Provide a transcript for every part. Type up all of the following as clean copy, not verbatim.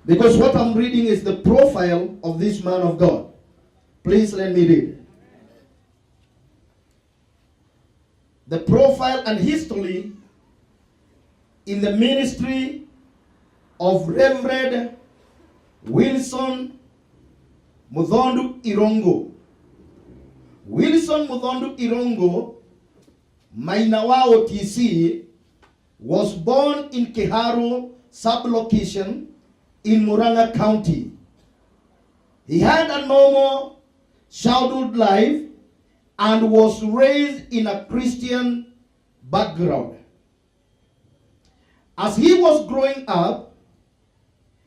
Because what I'm reading is the profile of this man of God. Please let me read. The profile and history in the ministry of Reverend Wilson Muthondu Irungu. Wilson Muthondu Irungu, Maina wa OTC, was born in Kiharu sublocation in Murang'a County. He had a normal childhood life and was raised in a Christian background. As he was growing up,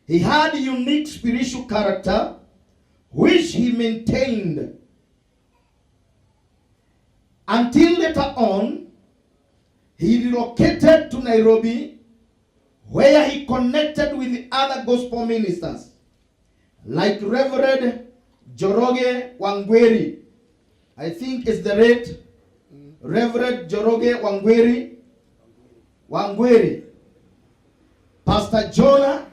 he had a unique spiritual character which he maintained until later on he relocated to Nairobi, where he connected with other gospel ministers like Reverend Njoroge Wangweri. I think it's the late Reverend Njoroge Wangweri. Wangweri. Pastor Jonah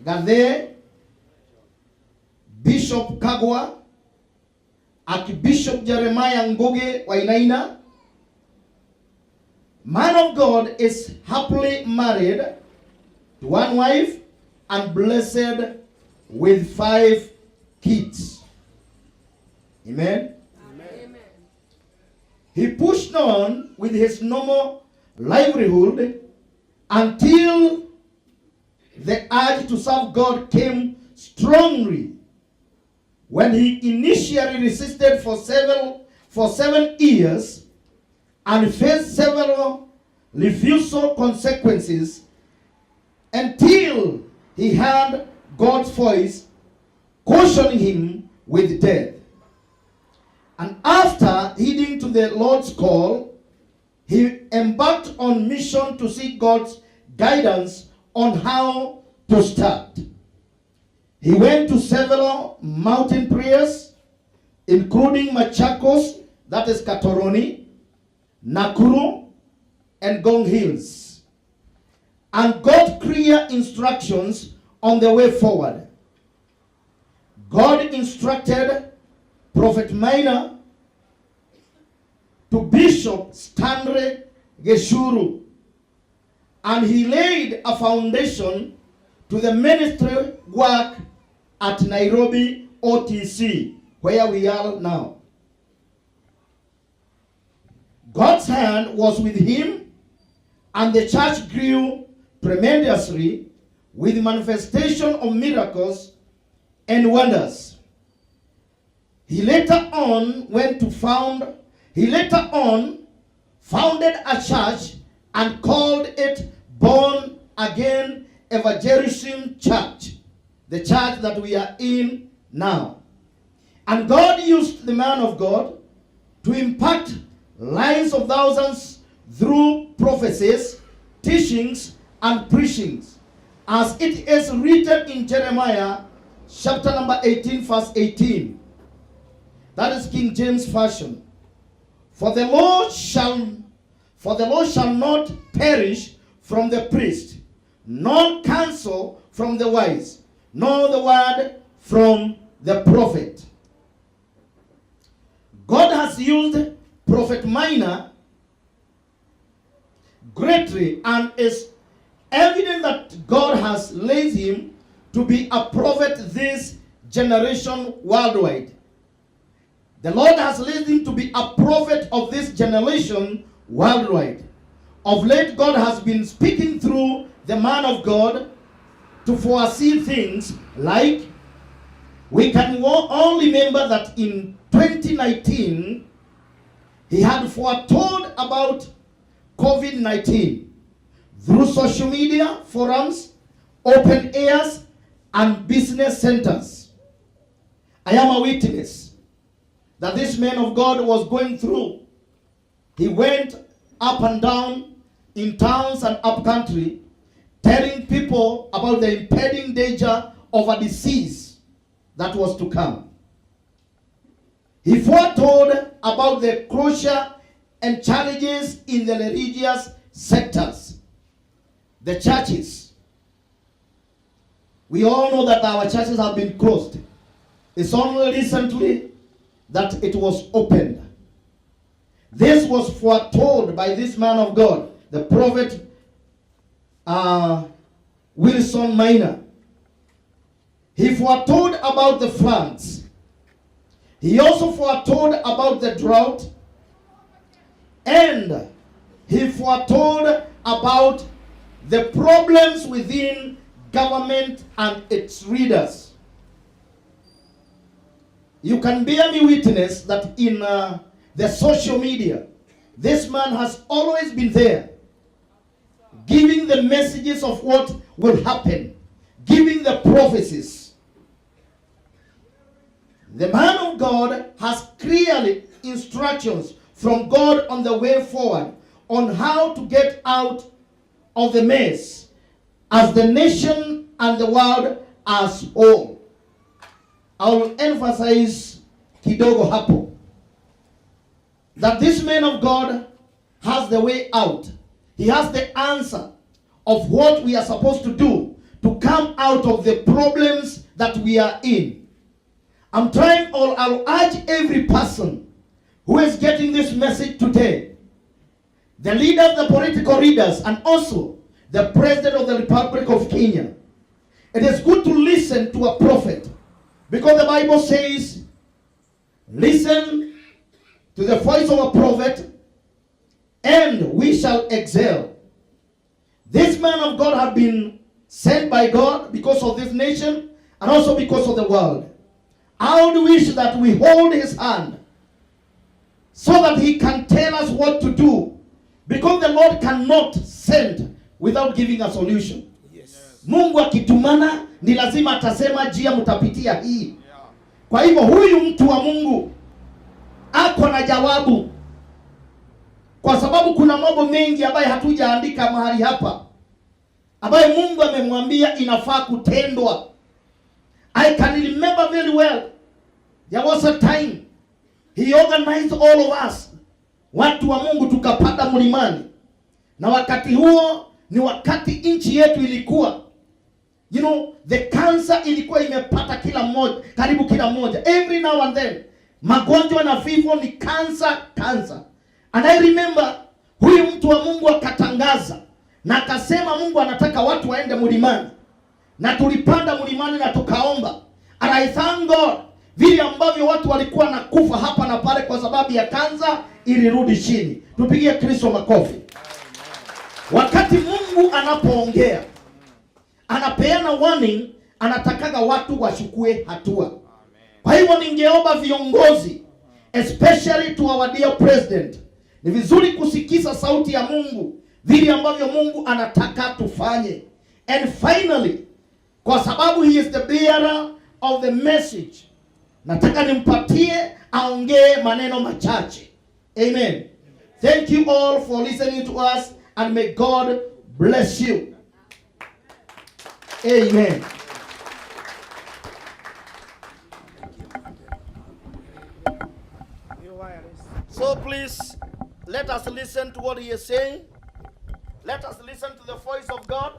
Gathe, Bishop Kagwa, Archbishop Jeremiah Ngugi Wainaina. Man of God is happily married to one wife and blessed with 5 kids. Amen. Amen. He pushed on with his normal livelihood until the urge to serve God came strongly when he initially resisted for 7 years and faced several refusal consequences until he heard God's voice cautioning him with death. And after heeding to the Lord's call, he embarked on mission to seek God's guidance on how to start. He went to several mountain prayers, including Machakos, that is Katoroni, Nakuru, and Ngong Hills, and got clear instructions on the way forward. God instructed Prophet Maina to Bishop Stanley Geshuru, and he laid a foundation to the ministry work at Nairobi OTC, where we are now. God's hand was with him, and the church grew tremendously with manifestation of miracles and wonders. He later on founded a church and called it Born Again Evangelism Church, the church that we are in now. And God used the man of God to impact lives of thousands through prophecies, teachings, and preachings, as it is written in Jeremiah chapter number 18, verse 18. That is King James Version. For the Lord shall not perish from the priest, nor counsel from the wise, nor the word from the prophet. God has used Prophet Maina greatly and is evident that God has raised him to be a prophet this generation worldwide. The Lord has raised him to be a prophet of this generation worldwide. Of late, God has been speaking through the man of God to foresee things like we can all remember that in 2019, he had foretold about COVID 19 through social media forums, open airs, and business centers. I am a witness that this man of God was going through. He went up and down in towns and up country telling people about the impending danger of a disease that was to come. He foretold about the closure and challenges in the religious sectors, the churches. We all know that our churches have been closed. It's only recently that it was opened. This was foretold by this man of God, the prophet Wilson Maina. He foretold about the floods. He also foretold about the drought. And he foretold about the problems within government and its leaders. You can bear me witness that in the social media, this man has always been there, giving the messages of what will happen, giving the prophecies. The man of God has clearly instructions from God on the way forward on how to get out of the mess as the nation and the world as whole. I will emphasize kidogo hapo that this man of God has the way out. He has the answer of what we are supposed to do to come out of the problems that we are in. I'm trying, or I'll urge every person who is getting this message today, the leaders, the political leaders, and also the President of the Republic of Kenya. It is good to listen to a prophet because the Bible says, listen to the voice of a prophet and we shall excel. This man of God have been sent by God because of this nation and also because of the world. I would wish that we hold his hand so that he can tell us what to do, because the Lord cannot send without giving a solution. Mungu akitumana ni lazima atasema njia mtapitia hii. Kwa hivyo huyu mtu wa Mungu ako na jawabu, kwa sababu kuna mambo mengi ambayo hatujaandika mahali hapa, ambayo Mungu amemwambia inafaa kutendwa. I can remember very well there was a time he organized all of us, watu wa Mungu, tukapanda mlimani, na wakati huo ni wakati nchi yetu ilikuwa the cancer ilikuwa imepata kila mmoja, karibu kila mmoja, every now and then magonjwa na vifo ni cancer, cancer. And I remember huyu mtu wa Mungu akatangaza na akasema Mungu anataka watu waende mlimani, na tulipanda mlimani na tukaomba. And I thank God vile ambavyo watu walikuwa na kufa hapa na pale kwa sababu ya kansa ilirudi chini. Tupigie Kristo makofi. Wakati Mungu anapoongea anapeana warning, anatakaga watu wachukue hatua. Kwa hivyo ningeomba viongozi, especially to our dear president, ni vizuri kusikiza sauti ya Mungu vile ambavyo Mungu anataka tufanye. And finally, kwa sababu he is the bearer of the message, nataka nimpatie aongee maneno machache. Amen. Thank you all for listening to us and may God bless you. Amen. So please let us listen to what he is saying. Let us listen to the voice of God.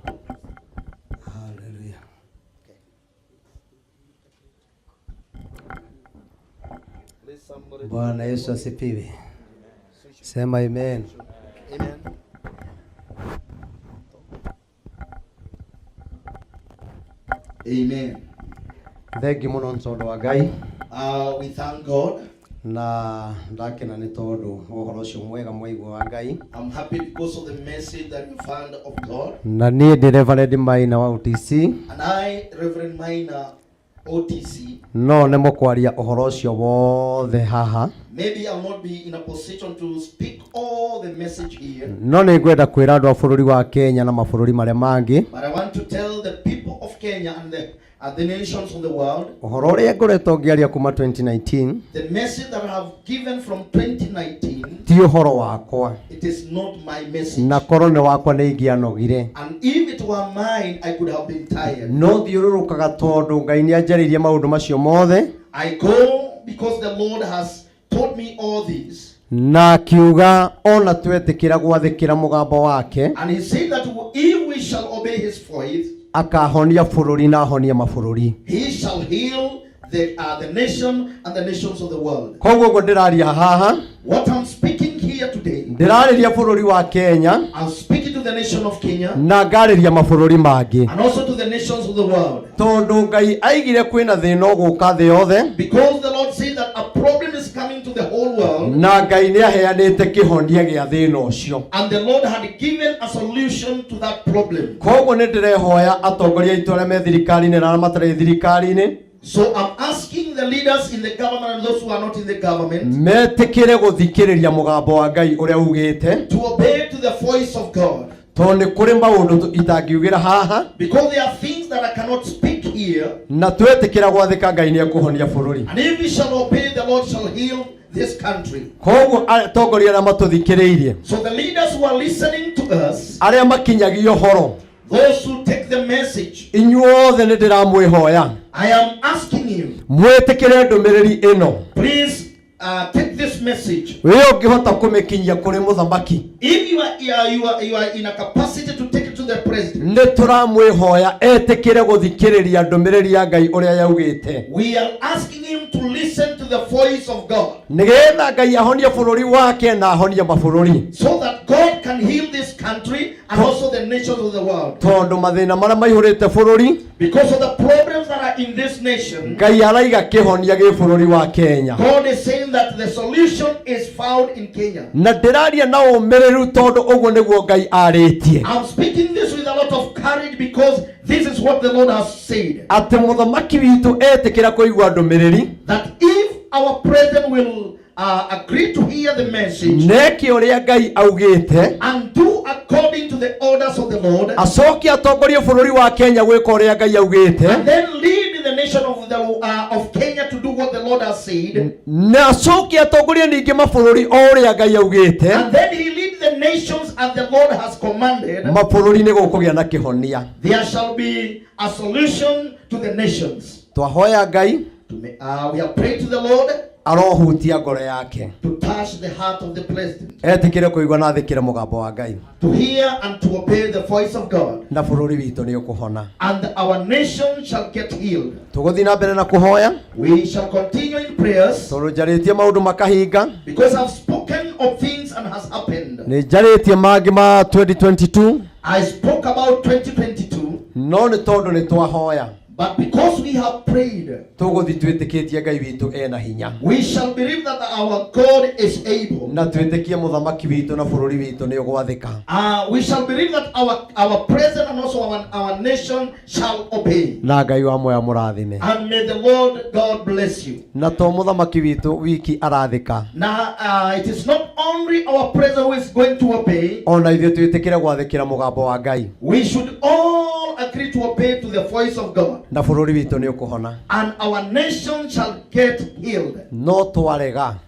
Hallelujah. Please somebody. Bwana Yesu asifiwe. Sema amen. Amen. Amen. Thengi muno nĩ tondũ wa Ngai. We thank God. Na ndakena nĩ tondũ wa ũhoro ũcio mwega mwaigua wa Ngai. I'm happy because of the message that you found of God. Na niĩ ndĩ Reverend Maina wa OTC. And I, Reverend Maina, OTC, No nĩ mũkwaria ũhoro ũcio wothe haha. Maybe I'll not be in a position to speak all the message here, No nĩ ngwenda kwĩra andũ a bũrũri wa Kenya na mabũrũri marĩa mangĩ but I want to tell the people of Kenya and the nations of the world ũhoro ũrĩa ngoretwo ngĩaria kuma 2019 the message that I have given from 2019. Ti ũhoro wakwa. It is not my message. Na korwo nĩ wakwa nĩ ingĩanogire. And if it were mine, I could have been tired. No thiũrũrũkaga tondũ Ngai nĩ anjarĩirie maũndũ macio mothe. I go because the Lord has told me all this. Na akiuga ona twetĩkĩra gwathĩkĩra mũgambo wake And he said that if we shall obey his voice, Akahonia bũrũri na ahonie mabũrũri. He shall heal the nation and the nations of the world. Koguo ũguo ndĩraria haha, What I'm speaking here today, ndĩrarĩria bũrũri wa Kenya I'm speaking to the nation of Kenya na ngarĩria mabũrũri mangĩ, and also to the nations of the world. Tondũ Ngai aigire kwĩna thĩna ũgũka thĩ yothe, Because the Lord said that a problem is coming to the whole world, na Ngai nĩ aheanĩte kĩhonia gĩa thĩna ũcio. And the Lord had given a solution to that problem. Koguo nĩ ndĩrehoya atongoria aitũ arĩa me thirikari-inĩ na arĩa matarĩ thirikari-inĩ, So I'm asking the leaders in the government and those who are not in the government metĩkĩre gũthikĩrĩria mũgambo wa Ngai ũrĩa ugĩte, to obey to the voice of God. Tondũ nĩ kũrĩ maũndũ itangiugĩra haha. Because there are things that I cannot speak here. Na twetĩkĩra gwathĩka, Ngai nĩ ekũhonia bũrũri. And if we shall obey, the Lord shall heal this country. Koguo atongoria arĩa matũthikĩrĩirie, So the leaders who are listening to us, arĩa makinyagia ũhoro, those who take the message, inyuothe nĩ ndĩramwĩhoya, I am asking you, mwĩtĩkĩre ndũmĩrĩri ĩno. Please take this message. Wĩ ũngĩhota kũmĩkinyia kũrĩ mũthamaki, If you are in a capacity to take it to the president, nĩ tũramwĩhoya etĩkĩre gũthikĩrĩria ndũmĩrĩri ya Ngai ũrĩa yaugĩte, we are asking him to listen to the voice of God nĩgetha Ngai ahonie bũrũri wake na ahonie mabũrũri, so that God can heal this country and also the nations of the world. Tondũ mathĩna marĩa maihũrĩte bũrũri, Because of the problems that are in this nation, Ngai araiga kĩhonia gĩ bũrũri wa Kenya. God is saying that the solution is found in Kenya. Na ndĩraria na ũmĩrĩru tondũ ũguo nĩguo Ngai arĩtie, I'm speaking this with a lot of courage because this is what the Lord has said. Atĩ mũthamaki witũ etĩkĩra kũigua ndũmĩrĩri, That if our president will agree to hear the message neke ũrĩa Ngai augĩte, and do according to the orders of the Lord, acoke atongorie bũrũri wa Kenya gwĩka ũrĩa Ngai augĩte, and then lead the nation of Kenya to do what the Lord has said, na acoke atongorie ningĩ mabũrũri o ũrĩa Ngai augĩte, and then he lead the nations as the Lord has commanded, mabũrũri nĩ gũkũgĩa na kĩhonia. There shall be a solution to the nations. Twahoya Ngai We have prayed to the Lord arohutia ngoro yake, to touch the heart of the president, etĩkĩre kũigua na athĩkĩre mũgambo wa Ngai, to hear and to obey the voice of God, na bũrũri witũ nĩ ũkũhona. And our nation shall get healed. Tũgũthiĩ na mbere na kũhoya, We shall continue in prayers tondũ njarĩtie maũndũ makahinga. Because I've spoken of things and has happened. Nĩ njarĩtie mangĩ ma 2022, I spoke about 2022, no nĩ tondũ nĩ twahoya, but because we have prayed, tũgũthiĩ twĩtĩkĩtie Ngai witũ ena hinya, we shall believe that our God is able. Na twĩtĩkie mũthamaki witũ na bũrũri witũ nĩ ũgwathĩka. We shall believe that our president and also our nation shall obey. Na Ngai wa moya mũrathime. And may the Lord God bless you. Na to mũthamaki witũ wiki arathĩka, Now, it is not only our president who is going to obey. Ona ithuĩ twĩtĩkĩre gwathĩkĩra mũgambo wa Ngai, We should all agree to obey to the voice of God. Na bũrũri witũ nĩ ũkũhona. And our nation shall get healed. No twarega,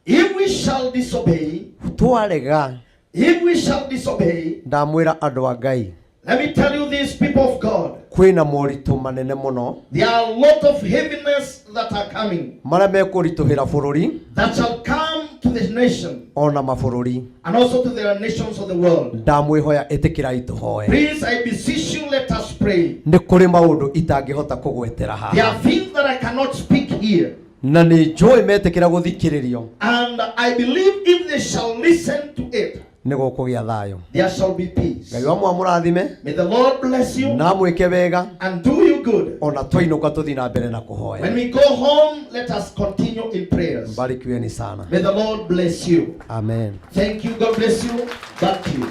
If we shall disobey, twarega, if we shall disobey, ndamwĩra andũ a Ngai, let me tell you this, people of God, kwĩna moritũ manene mũno there are a lot of heaviness that are coming marĩa mekũritũhĩra bũrũri that shall come to this nation ona mabũrũri. And also to the nations of the world. Ndamwĩhoya ĩtĩkĩrai tũhoe. Please, I beseech you, let us pray. Nĩ kũrĩ maũndũ itangĩhota kũgwetera There haha, are things that I cannot speak here. Na nĩ njũĩ metĩkĩra gũthikĩrĩrio, And I believe if they shall listen to it, nĩ gũkũgĩa thayũ. There shall be peace. Ngai wa mwamũrathime May the Lord bless you na amwĩke wega. And do you good. Ona twainũka tũthiĩ na mbere na kũhoya. When we go home, let us continue in prayers. Mbarikiweni sana. May the Lord bless you. Amen. Thank you. God bless you. Back to you.